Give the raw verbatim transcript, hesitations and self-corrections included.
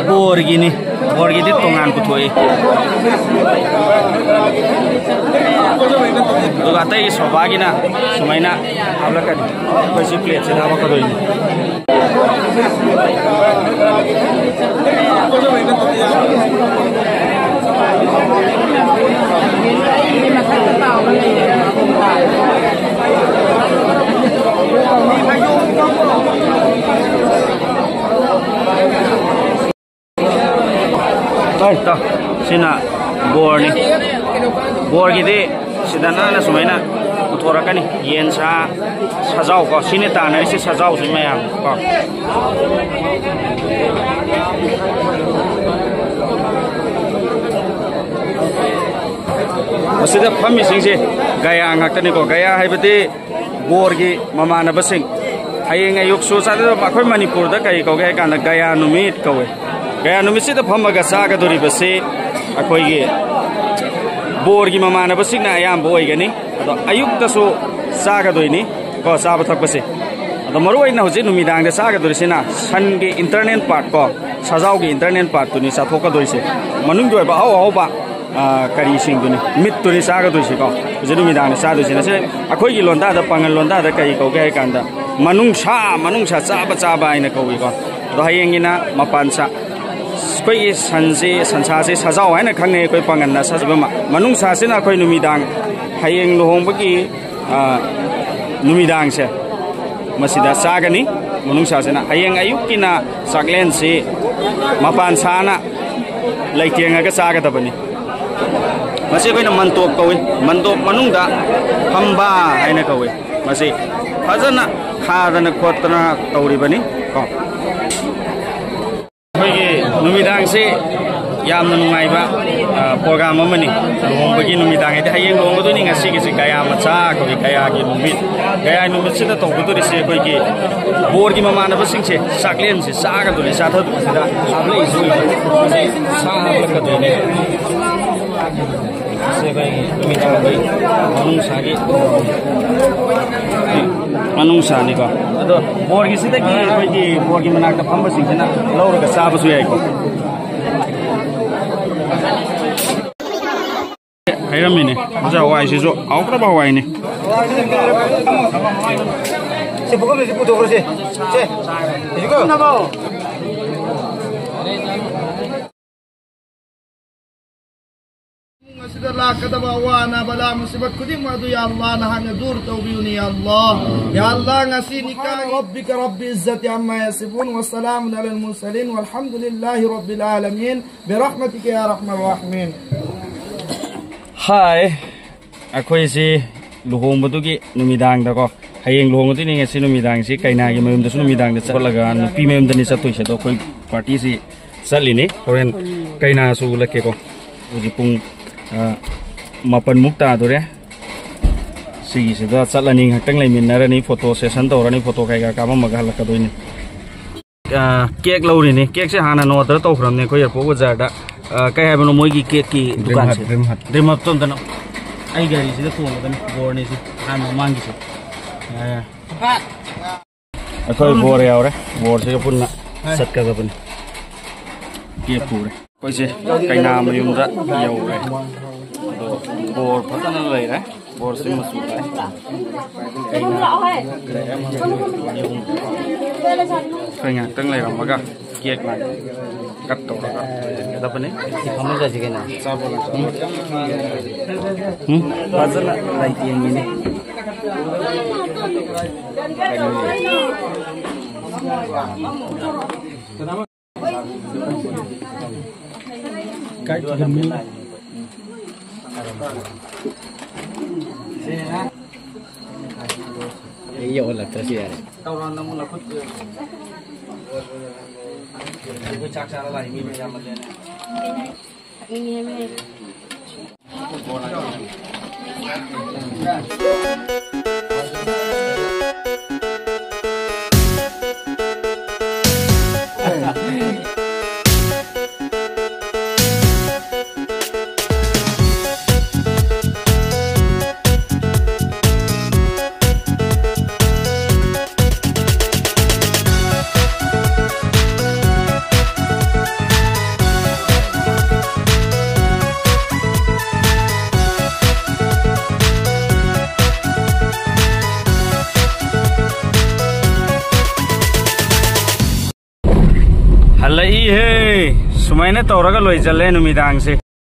ꯕꯣꯔꯒꯤꯅꯤ꯫ ꯕꯣꯔꯒꯤꯗꯤ ꯇꯣꯉꯥꯟ ꯄꯨꯊꯣꯛꯏ꯫ ꯑꯗꯨꯒ ꯑꯇꯩ ꯁꯣꯐꯥꯒꯤꯅ ꯁꯨꯃꯥꯏꯅ ꯍꯥꯞꯂꯛꯀꯅꯤ꯫ ꯑꯩꯈꯣꯏ ꯁꯤ ꯄ꯭ꯂꯦꯠꯁꯤꯗ ꯍꯥꯞꯂꯛꯀꯗꯣꯏꯅꯤ꯫ ꯇꯥꯎ, ꯁꯤꯅ ꯕꯣꯔꯅꯤ꯫ ꯕꯣꯔꯒꯤꯗꯤ ꯁꯤꯗ ꯅꯥꯟꯅ ꯁꯨꯃꯥꯏꯅ ꯄꯨꯊꯣꯔꯛꯀꯅꯤ꯫ ꯌꯦꯟ ꯁꯥ, ꯁꯖꯥꯎ ꯀꯣ, ꯁꯤꯅ ꯇꯥꯟꯅꯔꯤꯁꯦ, ꯁꯖꯥꯎꯁꯤ ꯃꯌꯥꯝ ꯀꯣ꯫ ꯃꯁꯤꯗ ꯐꯝꯃꯤꯁꯤꯡꯁꯦ ꯒꯌꯥ ꯉꯥꯛꯇꯅꯤꯀꯣ꯫ ꯒꯌꯥ ꯍꯥꯏꯕꯗꯤ ꯕꯣꯔꯒꯤ ꯃꯃꯥꯟꯅꯕꯁꯤꯡ꯫ ꯍꯌꯦꯡ ꯑꯌꯨꯛꯁꯨ ꯆꯠꯂꯒ ꯑꯩꯈꯣꯏ ꯃꯅꯤꯄꯨꯔꯗ ꯀꯔꯤ ꯀꯧꯒꯦ ꯍꯥꯏ ꯀꯥꯟꯗ ꯒꯌꯥ ꯅꯨꯃꯤꯠ ꯀꯧꯋꯦ꯫ ꯒꯌꯥ ꯅꯨꯃꯤꯠꯁꯤꯗ ꯐꯝꯃꯒ ꯆꯥꯒꯗꯧꯔꯤꯕꯁꯤ ꯑꯩꯈꯣꯏꯒꯤ ꯕꯣꯔꯒꯤ ꯃꯃꯥꯟꯅꯕꯁꯤꯡꯅ ꯑꯌꯥꯝꯕ ꯑꯣꯏꯒꯅꯤ꯫ ꯑꯗꯣ ꯑꯌꯨꯛꯇꯁꯨ ꯆꯥꯒꯗꯣꯏꯅꯤ ꯀꯣ, ꯆꯥꯕ ꯊꯛꯄꯁꯦ꯫ ꯑꯗꯣ ꯃꯔꯨ ꯑꯣꯏꯅ ꯍꯧꯖꯤꯛ ꯅꯨꯃꯤꯗꯥꯡꯗ ꯆꯥꯒꯗꯧꯔꯤꯁꯤꯅ ꯁꯟꯒꯤ ꯏꯟꯇꯔꯅꯦꯜ ꯄꯥꯔꯠ ꯀꯣ, ꯁꯖꯥꯎꯒꯤ ꯏꯟꯇꯔꯅꯦꯜ ꯄꯥꯔꯠꯇꯨꯅꯤ ꯆꯥꯊꯣꯛꯀꯗꯣꯏꯁꯦ꯫ ꯃꯅꯨꯡꯒꯤ ꯑꯣꯏꯕ ꯑꯍꯥꯎ ꯑꯍꯥꯎꯕ, ꯑ, ꯀꯔꯤꯁꯤꯡꯗꯨꯅꯤ, ꯃꯤꯠꯇꯨꯅꯤ ꯆꯥꯒꯗꯣꯏꯁꯤꯀꯣ꯫ ꯍꯧꯖꯤꯛ ꯅꯨꯃꯤꯗꯥꯡꯗ ꯆꯥꯗꯣꯏꯁꯤꯅ ꯁꯤ ꯑꯩꯈꯣꯏꯒꯤ ꯂꯣꯟꯗꯥꯗ, ꯄꯥꯉꯜ ꯂꯣꯟꯗꯥꯗ ꯀꯔꯤ ꯀꯧꯒꯦ ꯍꯥꯏ ꯀꯥꯟꯗ ꯃꯅꯨꯡꯁꯥ, ꯃꯅꯨꯡꯁꯥ ꯆꯥꯕ, ꯆꯥꯕ ꯍꯥꯏꯅ ꯀꯧꯏꯀꯣ꯫ ꯑꯗꯣ ꯍꯌꯦꯡꯒꯤꯅ ꯃꯄꯥꯟ ꯁꯥ꯫ ꯑꯩꯈꯣꯏꯒꯤ ꯁꯟꯁꯤ, ꯁꯟꯁꯥꯁꯤ ꯁꯖꯥꯎ ꯍꯥꯏꯅ ꯈꯪꯅꯩ ꯑꯩꯈꯣꯏ ꯄꯥꯉꯜꯅ ꯁꯥꯖꯕ ꯑꯃ꯫ ꯃꯅꯨꯡꯁꯥꯁꯤꯅ ꯑꯩꯈꯣꯏ ꯅꯨꯃꯤꯗꯥꯡ, ꯍꯌꯦꯡ ꯂꯨꯍꯣꯡꯕꯒꯤ, ꯑ, ꯅꯨꯃꯤꯗꯥꯡꯁꯦ ꯃꯁꯤꯗ ꯆꯥꯒꯅꯤ꯫ ꯃꯅꯨꯡꯁꯥꯁꯤꯅ ꯍꯌꯦꯡ ꯑꯌꯨꯛꯀꯤꯅ ꯆꯥꯛꯂꯦꯟꯁꯤ ꯃꯄꯥꯟ ꯁꯥꯅ ꯂꯩꯇꯦꯡꯉꯒ ꯆꯥꯒꯗꯕꯅꯤ꯫ ꯃꯁꯤ ꯑꯩꯈꯣꯏꯅ ꯃꯟꯇꯣꯞ ꯀꯧꯏ꯫ ꯃꯟꯇꯣꯞ ꯃꯅꯨꯡꯗ ꯐꯝꯕ ꯍꯥꯏꯅ ꯀꯧꯏ꯫ ꯃꯁꯤ ꯐꯖꯅ ꯊꯥꯗꯅ ꯈꯣꯠꯇꯅ ꯇꯧꯔꯤꯕꯅꯤ ꯀꯣ꯫ ꯑꯩꯈꯣꯏꯒꯤ ꯅꯨꯃꯤꯗꯥꯡꯁꯤ ꯌꯥꯝꯅ ꯅꯨꯡꯉꯥꯏꯕ, ꯑ, ꯄ꯭ꯔꯣꯒ꯭ꯔꯥꯝ ꯑꯃꯅꯤ꯫ ꯂꯨꯍꯣꯡꯕꯒꯤ ꯅꯨꯃꯤꯗꯥꯡ ꯍꯥꯏꯗꯤ ꯍꯌꯦꯡ ꯂꯨꯍꯣꯡꯒꯗꯣꯏꯅꯤ, ꯉꯁꯤꯒꯤꯁꯤ ꯒꯌꯥ ꯃꯆꯥ ꯑꯩꯈꯣꯏꯒꯤ ꯒꯌꯥꯒꯤ ꯅꯨꯃꯤꯠ꯫ ꯒꯌꯥ ꯅꯨꯃꯤꯠꯁꯤꯗ ꯇꯧꯒꯗꯧꯔꯤꯁꯤ ꯑꯩꯈꯣꯏꯒꯤ ꯕꯣꯔꯒꯤ ꯃꯃꯥꯟꯅꯕꯁꯤꯡꯁꯦ ꯆꯥꯛꯂꯦꯟꯁꯤ ꯆꯥꯒꯗꯣꯏꯅꯤ, ꯆꯥꯊꯗꯣꯏꯁꯤꯗ ꯍꯥꯞꯂꯛꯏꯁꯤ ꯑꯣꯏꯕ꯫ ꯁꯥ ꯍꯥꯞꯂꯛꯀꯗꯣꯏꯅꯤ꯫ ꯁꯤ ꯑꯩꯈꯣꯏꯒꯤ ꯅꯨꯃꯤꯗꯥꯡꯒꯤ ꯃꯅꯨꯡꯁꯥꯒꯤ ꯃꯅꯨꯡꯁꯥꯅꯤꯀꯣ꯫ ꯑꯗꯣ ꯕꯣꯔꯒꯤꯁꯤꯗꯒꯤ ꯑꯩꯈꯣꯏꯒꯤ ꯕꯣꯔꯒꯤ ꯃꯅꯥꯛꯇ ꯐꯝꯕꯁꯤꯡꯁꯤꯅ ꯂꯧꯔꯒ ꯆꯥꯕꯁꯨ ꯌꯥꯏꯀꯣ꯫ ꯍꯩꯔꯝꯃꯤꯅꯦ꯫ ꯃꯁꯤ ꯍꯋꯥꯏꯁꯤꯁꯨ ꯍꯥꯎꯈ꯭ꯔꯕ ꯍꯋꯥꯏꯅꯤ꯫ ꯁꯦ, ꯄꯨꯈꯝꯗ ꯁꯤ ꯄꯨꯊꯣꯛꯈ꯭ꯔꯣꯁꯦ꯫ ꯁꯦ, ꯁꯤꯀꯣ꯫ ꯑꯁꯤꯗ ꯂꯥꯛꯀꯗꯕ ꯑꯋꯥ ꯑꯅꯥ, ꯕꯂꯥ, ꯃꯨꯁꯤꯕꯠ ꯈꯨꯗꯤꯡꯃꯛ ꯑꯗꯨ, ꯌꯥ ꯑꯜꯂꯥ, ꯅꯍꯥꯛꯅ ꯗꯨꯔ ꯇꯧꯕꯤꯌꯨꯅꯦ, ꯌꯥ ꯑꯜꯂꯥ꯫ ꯌꯥ ꯑꯜꯂꯥ, ꯉꯁꯤ ꯅꯤꯀꯥ ꯔꯕꯤꯀ ꯔꯕꯤ ꯏꯖ꯭ꯖꯇꯤ ꯑꯝꯃꯥ ꯌꯥꯁꯤꯐꯨꯟ, ꯋꯥ ꯁꯂꯥꯃꯨꯟ ꯑꯂꯜ ꯃꯨꯔꯁꯂꯤꯟ, ꯋꯥꯜꯍꯝꯗꯨꯂꯤꯜꯂꯥꯍꯤ ꯔꯕꯤꯜ ꯑꯥꯂꯃꯤꯟ, ꯕꯤꯔꯍꯃꯇꯤꯀ ꯌꯥ ꯑꯔꯍꯃꯔ ꯔꯥꯍꯤꯃꯤꯟ꯫ ꯍꯥꯏ, ꯑꯩꯈꯣꯏꯁꯤ ꯂꯨꯍꯣꯡꯕꯗꯨꯒꯤ ꯅꯨꯃꯤꯗꯥꯡꯗꯀꯣ, ꯍꯌꯦꯡ ꯂꯨꯍꯣꯡꯒꯗꯣꯏꯅꯤ, ꯉꯁꯤ ꯅꯨꯃꯤꯗꯥꯡꯁꯤ ꯀꯩꯅꯥꯒꯤ ꯃꯌꯨꯝꯗꯁꯨ ꯅꯨꯃꯤꯗꯥꯡꯗ ꯆꯠꯂꯒ ꯅꯨꯄꯤ ꯃꯌꯨꯝꯗꯅꯤ ꯆꯠꯇꯣꯏꯁꯦ꯫ ꯑꯗꯣ ꯑꯩꯈꯣꯏ ꯄꯥꯔꯇꯤꯁꯤ ꯆꯠꯂꯤꯅꯤ꯫ ꯍꯣꯔꯦꯟ ꯀꯩꯅꯥꯁꯨ ꯎꯠꯂꯛꯀꯦꯀꯣ꯫ ꯍꯧꯖꯤꯛ ꯄꯨꯡ, ꯑ, ꯃꯥꯄꯟꯃꯨꯛ ꯇꯥꯗꯣꯔꯦ꯫ ꯁꯤꯒꯤꯁꯤꯗ ꯆꯠꯂꯅꯤ, ꯉꯥꯏꯍꯥꯛꯇꯪ ꯂꯩꯃꯤꯟꯅꯔꯅꯤ, ꯐꯣꯇꯣ ꯁꯦꯁꯟ ꯇꯧꯔꯅꯤ, ꯐꯣꯇꯣ ꯀꯩꯀꯥ ꯀꯥꯞꯄꯝꯃꯒ ꯍꯜꯂꯛꯀꯗꯣꯏꯅꯤ꯫ ꯑ, ꯀꯦꯛ ꯂꯧꯔꯤꯅꯤ꯫ ꯀꯦꯛꯁꯦ ꯍꯥꯟꯅ ꯑꯣꯔꯗꯔ ꯇꯧꯈ꯭ꯔꯕꯅꯦ ꯑꯩꯈꯣꯏ ꯑꯦꯌꯥꯔꯄꯣꯔꯠ ꯕꯖꯥꯔꯗ꯫ ꯑ, ꯀꯩ ꯍꯥꯏꯕꯅꯣ ꯃꯣꯏꯒꯤ ꯀꯦꯛꯀꯤ ꯗ꯭ꯔꯤꯝ ꯍꯠ, ꯗꯨꯀꯥꯟꯁꯦ? Dream hut. ꯗ꯭ꯔꯤꯝ ꯍꯠꯇꯣ ꯑꯝꯇꯅ ꯑꯩ ꯒꯥꯔꯤꯁꯤꯗ ꯇꯣꯡꯒꯗꯕꯅꯤ꯫ ꯕꯣꯔꯅꯦ ꯁꯤ ꯑꯍꯥꯟꯕ ꯃꯃꯥꯡꯒꯤꯁꯦ꯫ ꯑ, ꯑꯩꯈꯣꯏ ꯕꯣꯔ ꯌꯥꯎꯔꯦ꯫ ꯕꯣꯔꯁꯤꯒ ꯄꯨꯟꯅ ꯆꯠꯀꯗꯕꯅꯤ꯫ ꯀꯦꯛ ꯄꯨꯔꯦ꯫ ꯑꯩꯈꯣꯏꯁꯦ ꯀꯩꯅꯥ ꯃꯌꯨꯝꯗ ꯌꯧꯔꯦ꯫ ꯑꯗꯣ ꯕꯣꯔ ꯐꯖꯅ ꯂꯩꯔꯦ꯫ ꯕꯣꯔꯁꯤ ꯃꯆꯨ ꯂꯥꯛꯑꯦ꯫ ꯀꯩꯅꯥ ꯂꯩꯔꯦ꯫ ꯑꯩꯈꯣꯏ ꯉꯥꯏꯍꯥꯛꯇꯪ ꯂꯩꯔꯝꯃꯒ ꯀꯦꯛ ꯂꯥꯛꯑꯦ꯫ ꯀꯠ ꯇꯧꯔꯒ ꯂꯣꯏꯁꯤꯟꯒꯗꯕꯅꯤ꯫ ꯁꯤ ꯐꯝꯃꯤꯟꯅꯁꯤ ꯀꯩꯅꯣ꯫ ꯆꯥꯕ ꯂꯣꯏꯁꯤꯜꯂꯒ꯫ ꯎꯝ? ꯐꯖꯅ ꯂꯩꯇꯦꯡꯉꯤꯅꯤ꯫ ꯑꯩ ꯌꯧꯍꯜꯂꯛꯇ꯭ꯔꯁꯨ ꯌꯥꯔꯦ꯫ ꯂꯩꯍꯦ꯫ ꯁꯨꯃꯥꯏꯅ ꯇꯧꯔꯒ ꯂꯣꯏꯁꯤꯜꯂꯦ ꯅꯨꯃꯤꯗꯥꯡꯁꯦ꯫